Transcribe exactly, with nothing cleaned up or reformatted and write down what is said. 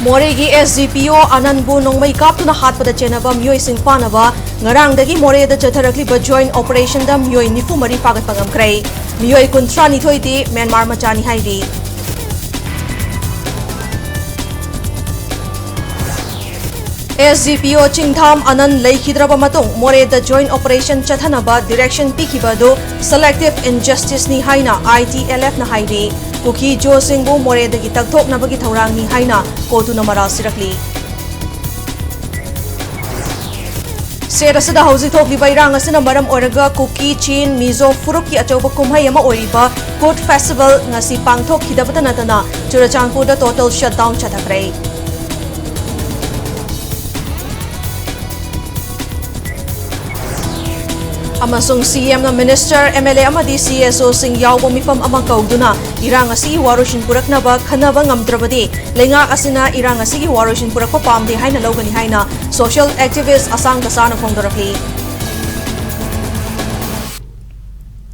ꯃꯣꯔꯦꯒꯤ S D ꯄꯤ ꯑꯣ ꯑꯅꯟꯕꯨ ꯅꯣꯡꯃꯩ ꯀꯥꯞꯇꯨꯅ ꯍꯥꯠꯄꯗ ꯆꯦꯟꯅꯕ ꯃꯤꯑꯣꯏꯁꯤꯡ ꯐꯥꯅꯕ ꯉꯔꯥꯡꯗꯒꯤ ꯃꯣꯔꯦꯗ ꯆꯠꯊꯔꯛꯂꯤꯕ joint operationꯗ ꯃꯤꯑꯣꯏ ꯅꯤꯐꯨ ꯃꯔꯤ ꯐꯥꯒꯠꯄ ꯉꯝꯈ꯭ꯔꯦ꯫ ꯃꯤꯑꯣꯏ ꯀꯨꯟꯊ꯭ꯔꯥ ꯅꯤꯊꯣꯏꯗꯤ ꯃ꯭ꯌꯥꯟꯃꯥꯔ ꯃꯆꯥꯅꯤ ꯍꯥꯏꯔꯤ꯫ ꯑꯦꯁ ꯗꯤ ꯄꯤ ꯑꯣ ꯆꯤꯡꯊꯥꯝ ꯑꯅꯟ ꯂꯩꯈꯤꯗ꯭ꯔꯕ ꯃꯇꯨꯡ ꯃꯣꯔꯦꯗ joint operation ꯆꯠꯊꯅꯕ direction ꯄꯤꯈꯤꯕ ꯑꯗꯨ selective injusticeꯅꯤ ꯍꯥꯏꯅ ꯑꯥꯏ ꯇꯤ ꯑꯦꯜ ꯑꯦꯐꯅ ꯍꯥꯏꯔꯤ꯫ ꯀꯨꯀꯤ ꯖꯣꯁꯤꯡꯕꯨ ꯃꯣꯔꯦꯗꯒꯤ ꯇꯛꯊꯣꯛꯅꯕꯒꯤ ꯊꯧꯔꯥꯡꯅꯤ ꯍꯥꯏꯅ ꯀꯣꯇꯨꯅ ꯃꯔꯥꯜ ꯁꯤꯔꯛꯂꯤ꯫ ꯁ꯭ꯇꯦꯠ ꯑꯁꯤꯗ ꯍꯧꯖꯤꯛ ꯊꯣꯛꯂꯤꯕ ꯏꯔꯥꯡ ꯑꯁꯤꯅ ꯃꯔꯝ ꯑꯣꯏꯔꯒ ꯀꯨꯀꯤ, ꯆꯤꯟ, ꯃꯤꯖꯣ ꯐꯨꯔꯨꯞꯀꯤ ꯑꯆꯧꯕ ꯀꯨꯝꯍꯩ ꯑꯃ ꯑꯣꯏꯔꯤꯕ ꯀꯨꯠ ꯐꯦꯁꯇꯤꯚꯦꯜ ꯉꯁꯤ ꯄꯥꯡꯊꯣꯛꯈꯤꯗꯕꯇ ꯅꯠꯇꯅ ꯆꯨꯔꯆꯥꯟꯄꯨꯔꯗ total shutdown ꯆꯠꯊꯈ꯭ꯔꯦ꯫ ꯑꯃꯁꯨꯡ ꯁꯤ ꯑꯦꯝꯅ ꯃꯤꯅꯤꯁꯇꯔ, ꯑꯦꯝ ꯑꯦꯜ ꯑꯦ ꯑꯃꯗꯤ ꯁꯤ ꯑꯦꯁ ꯑꯣꯁꯤꯡ ꯌꯥꯎꯕ ꯃꯤꯐꯝ ꯑꯃ ꯀꯧꯗꯨꯅ ꯏꯔꯥꯡ ꯑꯁꯤꯒꯤ ꯋꯥꯔꯣꯏꯁꯤꯟ ꯄꯨꯔꯛꯅꯕ ꯈꯟꯅꯕ ꯉꯝꯗ꯭ꯔꯕꯗꯤ ꯂꯩꯉꯥꯛ ꯑꯁꯤꯅ ꯏꯔꯥꯡ ꯑꯁꯤꯒꯤ ꯋꯥꯔꯣꯏꯁꯤꯟ ꯄꯨꯔꯛꯄ ꯄꯥꯝꯗꯦ ꯍꯥꯏꯅ ꯂꯧꯒꯅꯤ ꯍꯥꯏꯅ social activist ꯑꯁꯥꯡ ꯀꯁꯥꯅ ꯐꯣꯡꯗꯣꯔꯛꯂꯤ꯫